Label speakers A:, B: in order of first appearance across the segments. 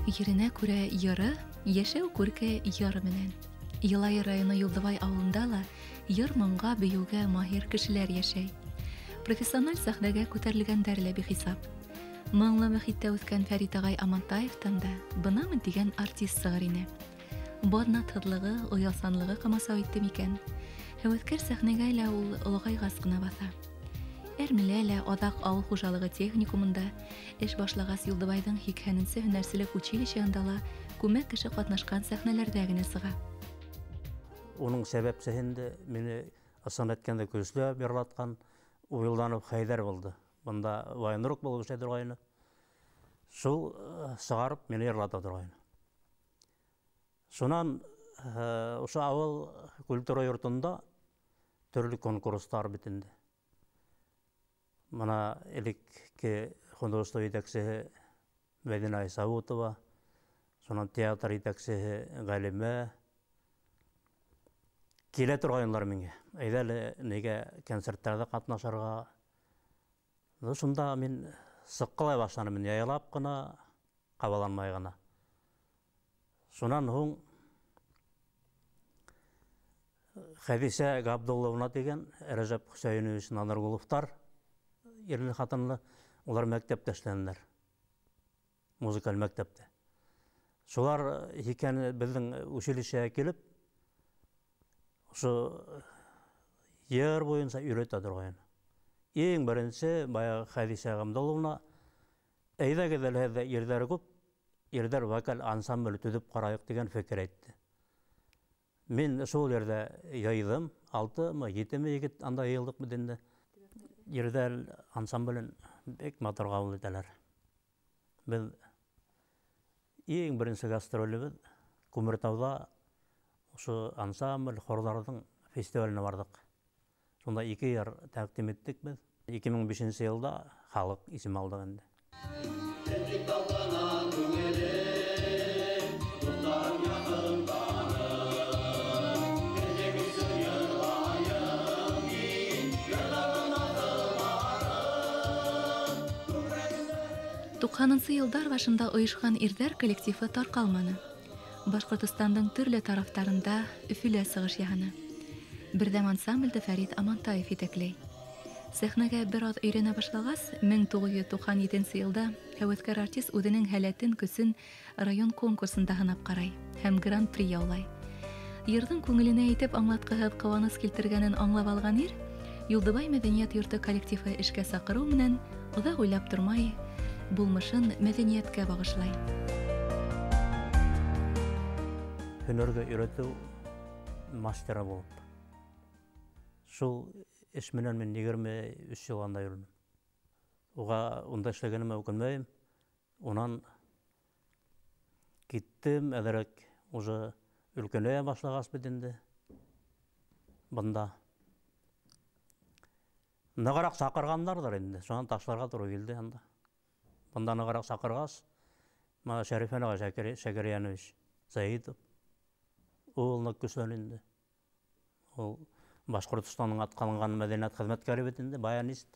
A: Еренә күрә йыры, йәшәү күрке йыр менән. Йылайыр районы Юлдыбай ауылында ла йыр-моңға, бейеүгә маһир кешеләр йәшәй. Профессиональ сәхнәгә күтәрелгәндәр лә бихисап. Моңло мөхиттә үҫкән Фәрит ағай Амантаевтан да бынамын тигән артист сығыр ине. Баҙнатһыҙлығы, оялсанлығы ҡамасау итте микән? Һәүәҫкәр сәхнәгә лә ул олоғайғас ҡына баҫа. Әрмелә лә аҙаҡ ауыл хужалығы техникумында эш башлағас Юлдыбайҙың 80-нсе һөнәрселек училищеһында ла күмәк кеше ҡатнашҡан сәхнәләрҙә генә сыға.
B: Уның сәбәпсеһе инде мине ысын әйткәндә көсләп йырлатҡан Уйылданов Хәйҙәр булды. Бында военрук булып эшләй торғайны. Шул сығарып мине йырлата торғайны. Шунан ошо ауыл культура йортонда төрлө конкурстар бит инде. Мына элекке художество етәксеһе Мәҙинә Айсаутова, шунан театр етәксеһе Ғәлимә килә торғайнылар миңә. Әйҙә әле нигә концерттарҙа ҡатнашырға. Шунда мин сыҡҡылай башланым, мин яйлап ҡына, ҡабаланмай ғына. Шунан һуң Хәҙисә Ғабдулловна тигән Рәжәп Хөсәйенович Наҙырғоловтар ирле ҡатынлы, улар мәктәптә эшләнеләр. Музыкаль мәктәптә. Шулар икән беҙҙең училищеға килеп, ошо йыр буйынса өйрәтә торғайны. Иң беренсе баяғы Хәҙисә Ғабдулловна, әйҙәгеҙ әле һеҙҙә ирҙәр күп, ирҙәр вокаль ансамбль төҙөп ҡарайыҡ тигән фекер әйтте. Мин шул ерҙә йыйҙым, 6-мы, 7-ме егет анда йыйылдыҡ бит инде. Ирҙәр ансамблен бик матур ҡабул итәләр. Беҙ иң беренсе гастролебеҙ Күмертауҙа ошо ансамбль хорҙарҙың фестиваленә барҙыҡ. Шунда 2 йыр тәҡдим иттек беҙ. 2005 йылда халыҡ исем алдыҡ инде.
A: Туҡһанынсы йылдар башында ойошҡан ирҙәр коллективы тарҡалманы. Башҡортостандың төрлө тарафтарында Өфөлә сығыш яһаны. Берҙәм ансамблде Фәрит Амантаев етәкләй. Сәхнәгә бер аҙ өйрәнә башлағас, 1997 йылда һәүәҫкәр артист үҙенең һәләтен, көсөн район конкурсында һынап ҡарай һәм гран-при яулай. Йырҙың күңеленә итеп аңлатҡыһыҙ ҡыуаныс килтергәнен аңлап алған ир, Юлдыбай мәҙәниәт йорто коллективы эшкә саҡырыу менән оҙаҡ уйлап тормай, булмышын мәҙәниәткә бағышлай.
B: Һөнәргә өйрәтеү мастеры булып. Шул эш менән мин 23 йыл анда йөрөнөм. Уға унда эшләгәнемә үкенмәйем. Унан киттем, әҙерәк уже өлкәнәйә башлағас бит инде. Бында нығыраҡ саҡырғандарҙыр инде. Шунан ташларға тура килде анда. Бында нығыраҡ саҡырғас, мына Шәрифән ағай Шәкәрйәнович Сәйитов, ул ныҡ көслән инде. Ул Башҡортостандың атҡалынған мәҙәниәт хеҙмәткәре бит инде, баянист.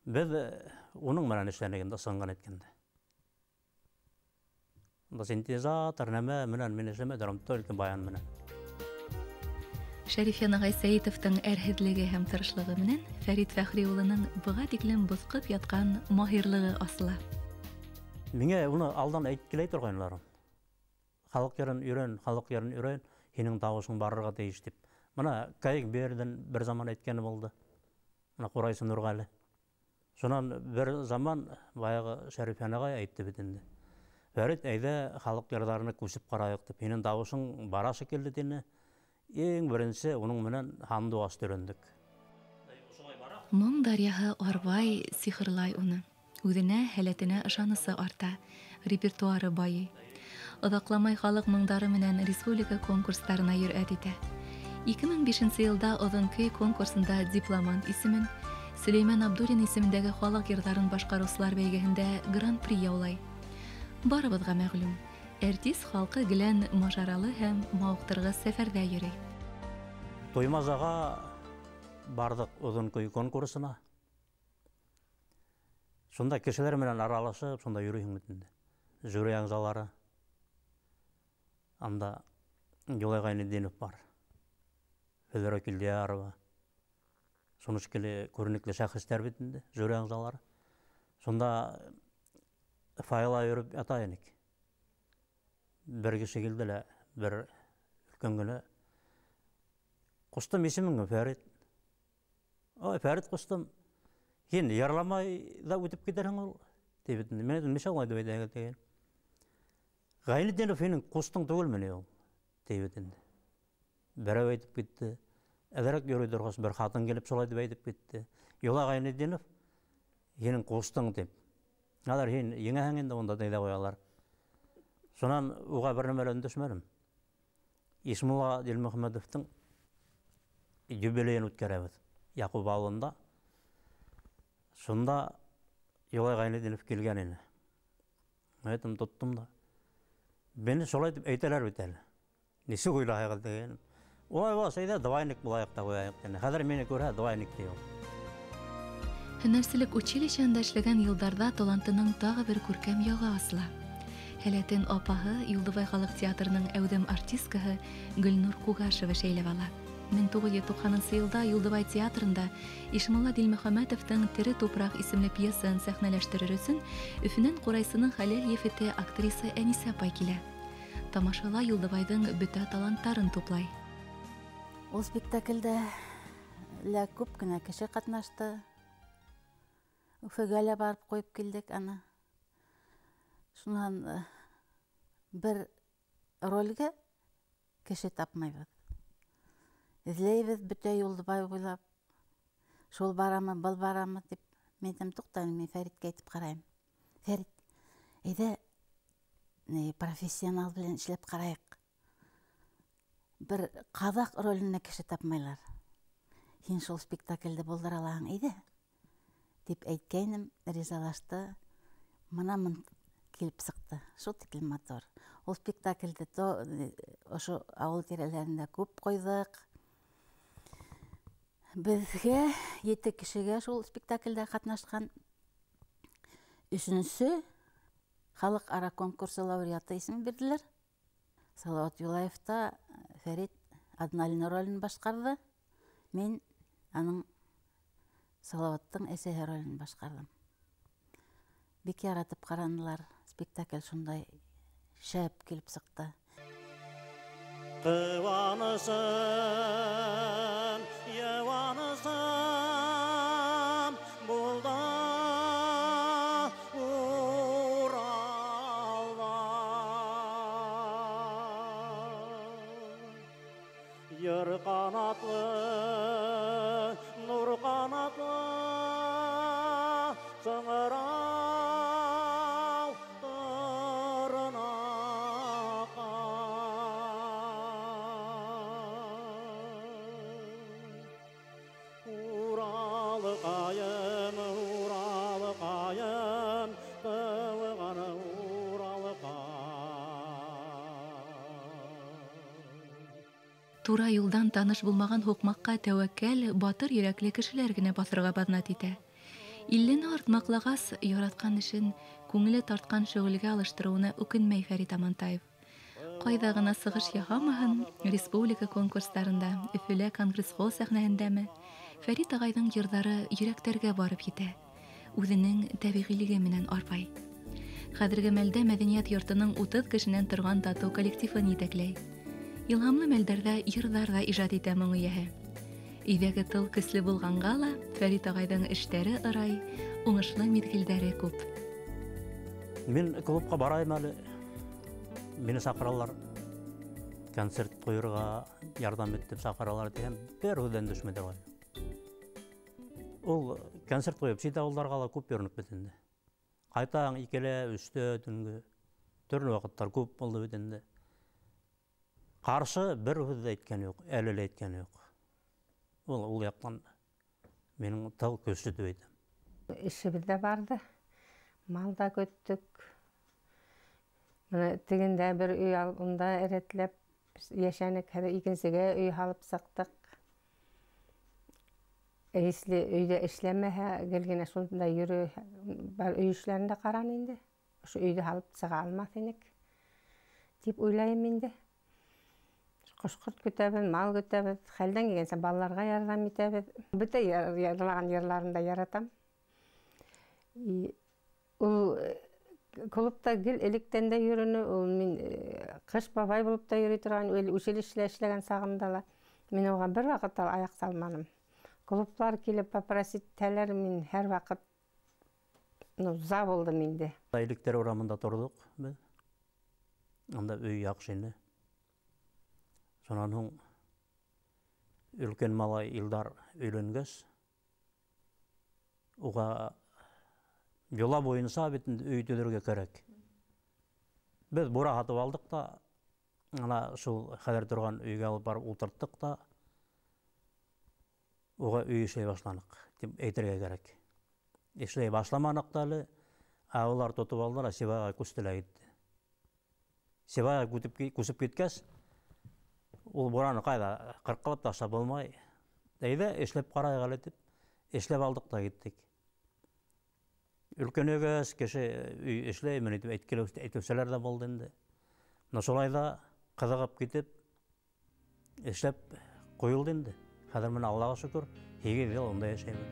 B: Беҙ уның менән эшләнек инде, ысынған әйткәндә. Унда синтезатор нәмә менән мин эшләмәй торам, только баян менән.
A: Шәрифйән ағай Сәйитовтың әрһеҙлеге һәм тырышлығы менән Фәрит Фәхри улының быға тиклем боҫҡоп ятҡан маһирлығы асыла.
B: Миңә уны алдан әйткеләй торғайнылар. Халыҡ йырын өйрән, халыҡ йырын өйрән, һинең тауышың барырға тейеш тип. Мына Кайык Берҙен бер заман әйткәне булды. Мына Ҡурайсы Нурғәле. Шунан бер заман баяғы Шәрифйән ағай әйтте бит инде. Фәрит, әйҙә халыҡ йырҙарына күсеп ҡарайыҡ тип. Һинең тауышың бара шикелле тине. Иң беренсе уның менән һандуғас өйрәндек.
A: Моң даръяһы арбай, сихырлай уны. Үҙенә, һәләтенә ышанысы арта, репертуары байый. Оҙаҡламай халыҡ моңдары менән республика конкурстарына йөрьәт итә. 2005 йылда Оҙон көй конкурсында дипломант исемен, Сөләймән Абдуллин исемендәге халыҡ йырҙарын башҡарыусылар бәйгеһендә гран-при яулай. Барыбыҙға мәғлүм, артист халҡы гелән мажаралы һәм мауыҡтырғыс сәфәрҙә йөрөй.
B: Туймазаға барҙыҡ Оҙон көй конкурсына. Шунда кешеләр менән аралашып, шунда йөрөйһөң бит инде. Жюри әгъзалары. Анда Юлай Ғәйнетдинов бар. Флера Килдиярова. Шуны шикелле күренекле шәхесләр бит инде, жюри әгъзалары. Шунда файла йөрөп ята инек. Бер кеше килде лә, бер өлкән генә. Ҡустым исемең Фәрит. Ой, Фәрит ҡустым. Һин ярламай да үтеп китерһең ул, тип бит инде. Мин әйтәм, ничә алай дип әйтәһең тигән. Ғәйнетдинов һинең ҡустың түгелме ни ул, тип бит инде. Берәү әйтеп китте. Әҙерәк йөрөй торғас, бер ҡатын килеп шулай тип әйтеп китте. Юлай Ғәйнетдинов һинең ҡустың тип. Алар һин еңәһең инде унда тиҙә ҡуялар. Шунан уға бер нәмә лә өндәшмәнем. Ишмулла Дилмөхәмәтовтың юбилейын үткәрәбеҙ Яҡуп ауылында. Шунда Юлай Ғәйнетдинов килгән ине. Әйтем, тоттом да. Мине шулай тип әйтәләр бит әле. Нисек уйлайһығыҙ тигәнем. Улай булғас, әйҙә двойник булайыҡ та ҡуяйыҡ тине. Хәҙер мине күрһә, двойник ти ул.
A: Һөнәрселек училищеһында эшләгән йылдарҙа талантының тағы бер күркәм яғы асыла. Һәләтен апаһы Юлдыбай халыҡ театрының әүҙем артисткаһы Гөлнур Ҡуғашева шәйләп ала. 1990 йылда Юлдыбай театрында Ишмулла Дилмөхәмәтовтың Тере тупраҡ исемле пьесаһын сәхнәләштерер өсөн Өфөнән ҡурайсының хәләл ефете актриса Әнисә апай килә. Тамашала Юлдыбайҙың бөтә таланттарын туплай.
C: Ул спектаклдә лә күп кенә кеше ҡатнашты. Өфөгә лә барып ҡуйып килдек аны. Шунан бер ролгә кеше тапмайбыҙ. Эҙләйбеҙ бөтә Юлдыбай буйлап. Шул барамы, был барамы тип. Мин әйтәм, туҡта, мин Фәриткә әйтеп ҡарайым. Фәрит, әйҙә, профессионал белән эшләп ҡарайыҡ. Бер ҡаҙаҡ роленә кеше тапмайлар. Һин шул спектаклде булдыра алаһың, әйҙә, тип әйткәйнем, ризалашты. Мына мын килеп сыҡты. Шул тиклем матур. Ул спектаклде ошо ауыл тирәләрендә күп ҡуйҙыҡ. Беҙгә 7 кешегә шул спектаклдә ҡатнашҡан. Өсөнсө халыҡ-ара конкурсы лауреаты исемен бирҙеләр. Салауат Юлаевта Фәрит Адналин ролен башҡарҙы. Мин аның Салауаттың әсәһе ролен башҡарҙым. Бик яратып ҡаранылар. Спектакль шундай шәп килеп сыҡты.
B: Ҡыуанысым, йыуанысым булды Уралда. Йыр ҡанатлы, нур ҡанатлы сыңрау тырнаҡай. Уралҡайым, Уралҡайым, тыуған Уралҡай.
A: Тура юлдан таныш булмаған һуҡмаҡҡа тәүәккәл, батыр йөрәкле кешеләр генә баҫырға баҙнат итә. Иллене артмаҡлағас, яратҡан эшен күңеле тартҡан шөғөлгә алыштырыуына үкенмәй Фәрит Амантаев. Ҡайҙа ғына сығыш яһамаһын, республика конкурстарында, Өфөлә конгресс-холл сәхнәһендәме, Фәрит ағайҙың йырҙары йөрәктәргә барып етә. Үҙенең тәбиғилеге менән арбай. Хәҙерге мәлдә мәҙәниәт йортоноң 30 кешенән торған татыу коллективын етәкләй. Илһамлы мәлдәрҙә йырҙар ҙа ижад итә моң эйәһе. Өйҙәге тыл көслө булғанға ла Фәрит ағайҙың эштәре ырай, уңышлы миҙгелдәре күп.
B: Мин клубҡа барайым әле. Мине саҡыралар. Концерт ҡуйырға ярҙам ит тип саҡыралар тиһәм, бер һүҙҙән төшмәй торғайны. Ул концерт ҡуйып сит ауылдарға ла күп йөрөнөк бит инде. Ҡайтаң икелә, өстә, төнгө төрлө ваҡыттар күп булды бит инде. Ҡаршы бер һүҙ ҙә әйткән юҡ, әле лә әйткән юҡ. Ул яҡтан минең тыл көслө тип әйтәм.
D: Эшебеҙ ҙә барҙы, мал да көттөк. Мына тегендә бер өй алып, унда рәтләп йәшәнек, хәҙер икенсегә өй һалып сыҡтыҡ. Если өйҙә эшләмәһә, гел генә шунда йөрөй, бар өй эшләрен дә ҡараны инде. Ошо өйҙө һалып сыға алмаҫ инек тип уйлайым инде. Ҡош-ҡорт көтәбеҙ, мал көтәбеҙ, хәлдән килгәнсә балаларға ярҙам итәбеҙ. Бөтә йырлаған йырларын да яратам. Ул клубта гел электән дә йөрөнө, ул мин ҡыш бабай булып та йөрөй торған, ул училищелә эшләгән сағымда ла мин уға бер ваҡытта ла аяҡ салманым. Клублар килеп попросить итһәләр, мин һәр ваҡыт за булдым инде.
B: Электер урамында торҙоҡ беҙ. Анда өй яҡшы ине. Шунан һуң өлкән малай Илдар өйләнгәс, уға йола буйынса бит инде өй төҙөргә кәрәк. Беҙ бура һатып алдыҡ та, ана шул хәҙер торған өйгә алып барып ултырттыҡ та, уға өй эшләй башланыҡ, тип әйтергә кәрәк. Эшләй башламаныҡ та әле, ә улар тотоп алдылар, Сибайға күсте лә китте. Сибайға күсеп киткәс, ул бураны ҡайҙа ҡырҡылып ташлап булмай. Әйҙә эшләп ҡарайыҡ әле тип, эшләп алдыҡ та киттек. Өлкәнәгәс кеше өй эшләймен тип әйтеүселәр ҙә булды инде. Но шулай ҙа ҡыҙығып китеп, эшләп ҡуйылды инде. Хәҙер менә Аллаға шөкөр, 8 йыл унда йәшәймен.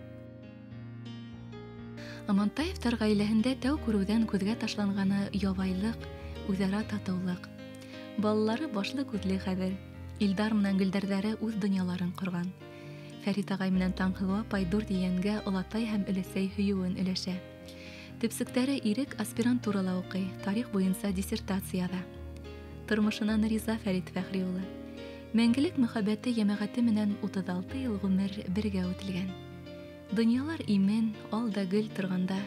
A: Амантаевтар ғаиләһендә тәү күреүҙән күҙгә ташланғаны ябайлыҡ, үҙара татыулыҡ. Балалары башлы күҙле хәҙер. Илдар менән Гөлдәрҙәре үҙ донъяларын ҡорған. Фәрит ағай менән Таңһылыу апай дүрт ейәнгә олатай һәм өләсәй һөйөүен өләшә. Төпсөктәре Ирек аспирантурала уҡый, тарих буйынса диссертация яҙа. Тормошонан риза Фәрит Фәхри улы. Мәңгелек мөхәббәте йәмәғәте менән 36 йыл ғүмер бергә үтелгән. Донъялар имен, ал да гөл торғанда,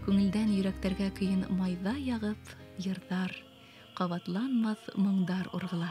A: күңелдән йөрәктәргә көйөн майҙа яғып, йырҙар, ҡабатланмаҫ моңдар урғыла.